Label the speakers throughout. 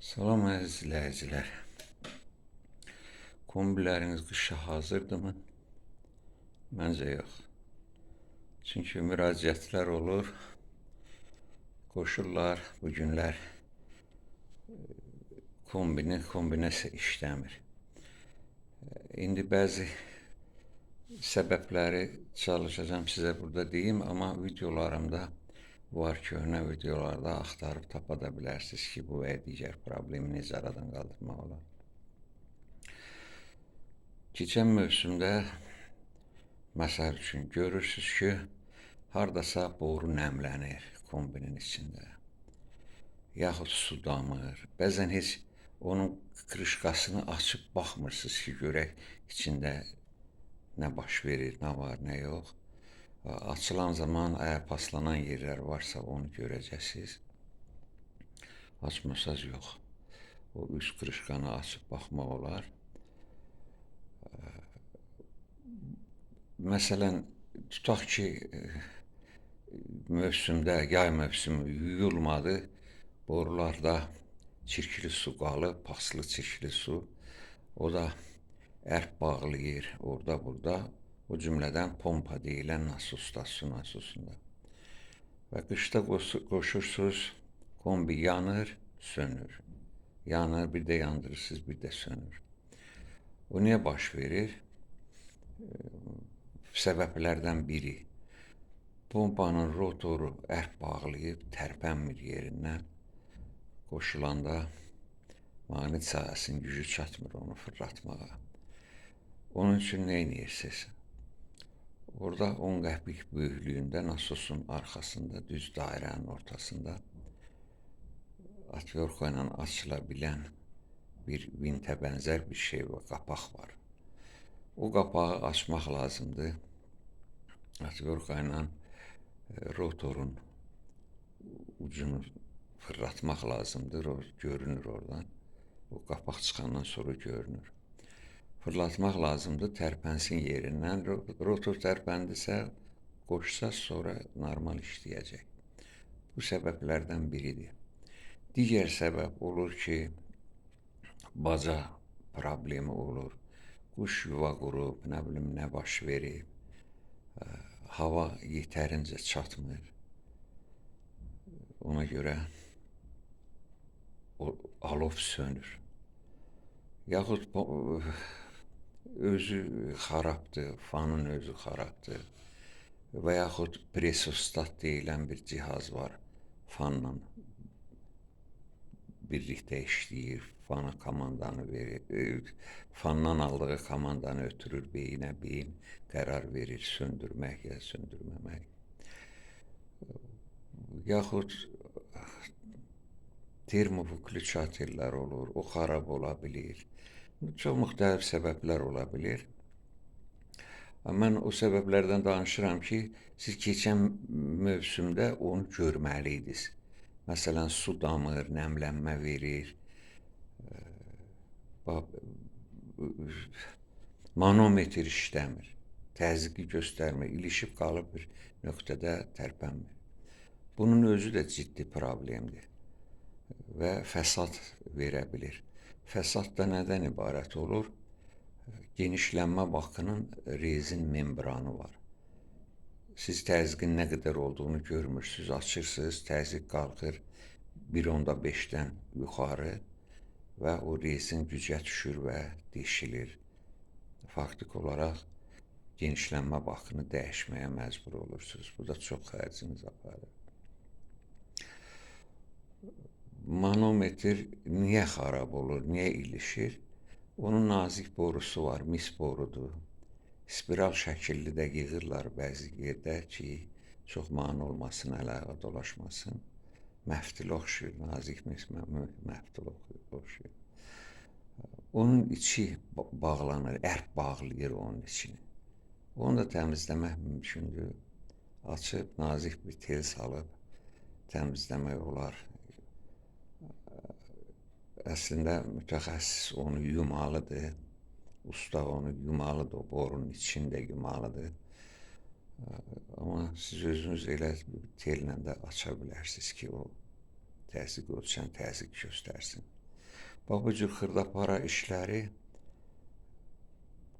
Speaker 1: Salam əziz izləyicilər. Kombiləriniz qışa hazırdırmı? Məncə yox. Çünki müraciətlər olur. Qoşurlar bu günlər kombini, kombinəsə işləmir. İndi bəzi səbəbləri çalışacağam sizə burada deyim, amma videolarımda var, köhnə videolarda axtarıb tapa da bilərsiniz ki, bu və ya digər problemi necə aradan qaldırmaq olar. Keçən mövsümdə məsəl üçün görürsünüz ki, hardasa boru nəmlənir kombinin içində. Yaxud su damır. Bəzən heç onun krışkasını açıb baxmırsınız ki, görək içində nə baş verir, nə var, nə yox. Açılan zaman əgər paslanan yerlər varsa onu görəcəksiniz. Açmasaz yox. O üst krışkanı açıb baxmaq olar. Məsələn, tutaq ki, mövsümdə, yay mövsümü yuyulmadı, borularda çirkli su qalıb, paslı çirkli su. O da ərp bağlayır orada, burada. O cümlədən pompa deyilən nasosda, su nasosunda. Və qışda qoşursunuz, kombi yanır, sönür. Yanır, bir də yandırırsınız, bir də sönür. O niyə baş verir? Səbəblərdən biri, pompanın rotoru ərp bağlayıb, tərpənmir yerindən. Qoşulanda maqnit sahəsinin gücü çatmır onu fırlatmağa. Onun üçün nə edirsiniz? Orada 10 qəpik böyüklüyündə nasosun arxasında, düz dairənin ortasında atverka ilə açıla bilən bir vintə bənzər bir şey var, qapaq var. O qapağı açmaq lazımdır. Atverka ilə rotorun ucunu fırlatmaq lazımdır. O görünür oradan. O qapaq çıxandan sonra görünür. Fırlatmaq lazımdır, tərpənsin yerindən. Rotor tərpəndisə, qoşsa sonra normal işləyəcək. Bu səbəblərdən biridir. Digər səbəb olur ki, baca problemi olur. Quş yuva qurub, nə bilim, nə baş verib, hava yetərincə çatmır. Ona görə o alov sönür. Yaxud özü xarabdır, fanın özü xarabdır. Və yaxud presostat deyilən bir cihaz var, fanla birlikdə işləyir, fana komandanı verir, fandan aldığı komandanı ötürür beyinə, beyin qərar verir söndürmək ya söndürməmək. Yaxud termofüklüçatellər olur, o xarab ola bilir. Çox müxtəlif səbəblər ola bilir. Mən o səbəblərdən danışıram ki, siz keçən mövsümdə onu görməliydiniz. Məsələn, su damır, nəmlənmə verir, manometr işləmir, təzyiqi göstərmir, ilişib qalıb bir nöqtədə tərpənmir. Bunun özü də ciddi problemdir və fəsad verə bilir. Fəsad da nədən ibarət olur? Genişlənmə bakının rezin membranı var. Siz təzyiqin nə qədər olduğunu görmürsünüz, açırsınız, təzyiq qalxır 1.5-dən yuxarı və o rezin gücə düşür və deşilir. Faktik olaraq genişlənmə bakını dəyişməyə məcbur olursunuz. Bu da çox xərciniz aparır. Manometr niyə xarab olur, niyə ilişir? Onun nazik borusu var, mis borudur. Spiral şəkilli də yığırlar bəzi yerdə ki, çox mane olmasın, əl-ayağa dolaşmasın. Məftil oxşuyur, nazik mis məftil oxşuyur. Onun içi bağlanır, ərp bağlayır onun içini. Onu da təmizləmək mümkündür. Açıb, nazik bir tel salıb təmizləmək olar. Əslində, mütəxəssis onu yumalıdır. Usta onu yumalıdır, o borunun içində yumalıdır. Amma siz özünüz elə tellə də aça bilərsiniz ki, o təzyiq ölçən təzyiq göstərsin. Bax, bu cür xırdapara işləri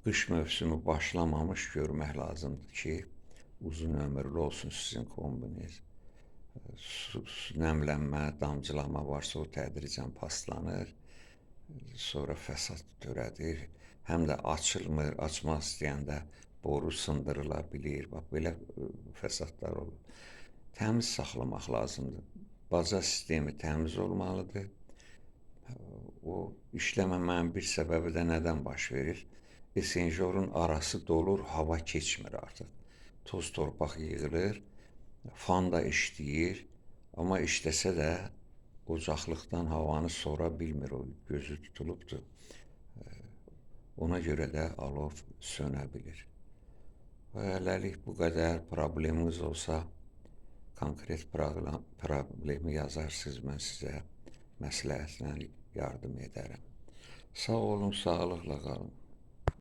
Speaker 1: qış mövsümü başlamamış görmək lazımdır ki, uzun ömürlü olsun sizin kombiniz. Su, nəmlənmə, damcılama varsa o tədricən paslanır. Sonra fəsad törədir. Həm də açılmır, açmaq istəyəndə boru sındırıla bilir. Bax, belə fəsadlar olur. Təmiz saxlamaq lazımdır. Baca sistemi təmiz olmalıdır. O işləməmənin bir səbəbi də nədən baş verir? Esenjorun arası dolur, hava keçmir artıq. Toz torpaq yığılır, fan da işləyir, amma işləsə də ocaqlıqdan havanı sora bilmir, o gözü tutulubdur. Ona görə də alov sönə bilir. Və hələlik bu qədər. Probleminiz olsa konkret problemi yazarsınız, mən sizə məsləhətlə yardım edərəm. Sağ olun, sağlıqla qalın.